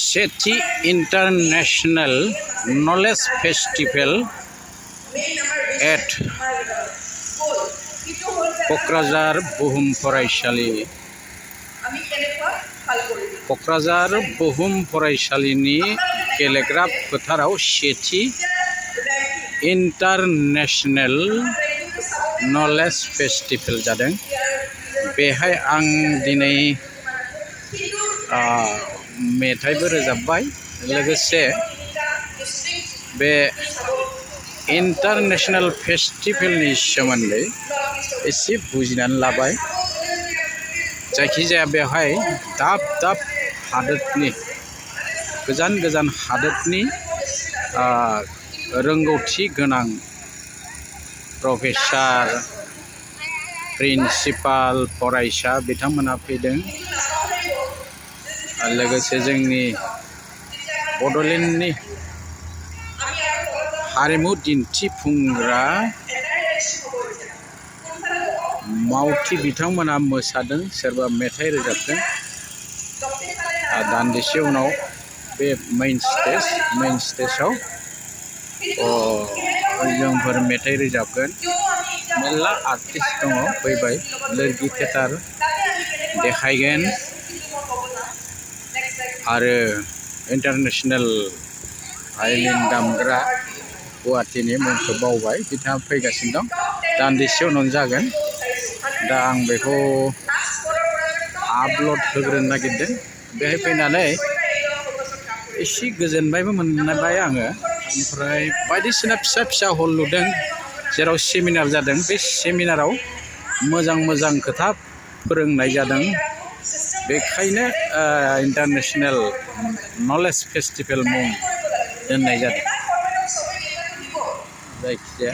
सेथि international knowledge festival at Kokrajhar बुहुम फरायसालि क'क्राझार बुहुम फरायसालिनि गेलेग्रा फोथाराव सेथि इन्टारनेशनेल नलेज फेस्टिभेल जादों। बेहाय आं दिनै मेथाइबो रोजाबबाय, लोगोसे बे इन्टारनेशनेल फेस्टिभेलनि सोमोन्दै एसे बुजिनानै लाबाय। जायखिजाया बेवहाय दाब दाब हादोरनि गोजान गोजान हादोरनि रोंगौथि गोनां प्रफेसार, प्रिन्सिपाल, फरायसा बिथांमोना फैदों। लोगोसे जोंनि बड'लेण्डनि हारिमु दिन्थिफुंग्रा मावथि बिथांमोना मोसादों, सोरबा मेथाइ रोजाबदों। दान्दिसे उनाव बे मेइन स्टेजाव जोंफोर मेथाइ रोजाबगोन। मेरला आर्टिस्ट दङ फैबाय, लोरगि थियेटार देखायगोन आरो इन्टारनेशनेल भायलिन दामग्रा गुवाहाटीनि मुंखौ बावबाय, बिथाङा फैगासिनो दं। दान्दिसे उनावनो जागोन। दा आं बेखौ आपल'ड होग्रोनो नागिरदों। बेहाय फैनानै एसे गोजोनबायबो मोनबाय आङो। ओमफ्राय बायदिसिना फिसा फिसा हल लुदों जेराव सेमिनार जादों। बे सेमिनाराव मोजां मोजां खोथा फोरोंनाय जादों। बेखायनो इन्टारनेशनेल नलेज फेस्टिभेल मुं दोननाय जादों। जायखिजाया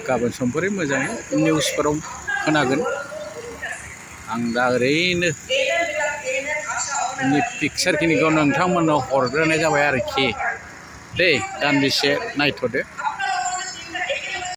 गाबोन समफोरै मोजाङै निउसफोराव खोनागोन। आं दा ओरैनो पिकचारखिनिखौ नोंथांमोननो हरग्रोनाय जाबाय आरोखि। दे दान्दिसे नायथ'दो।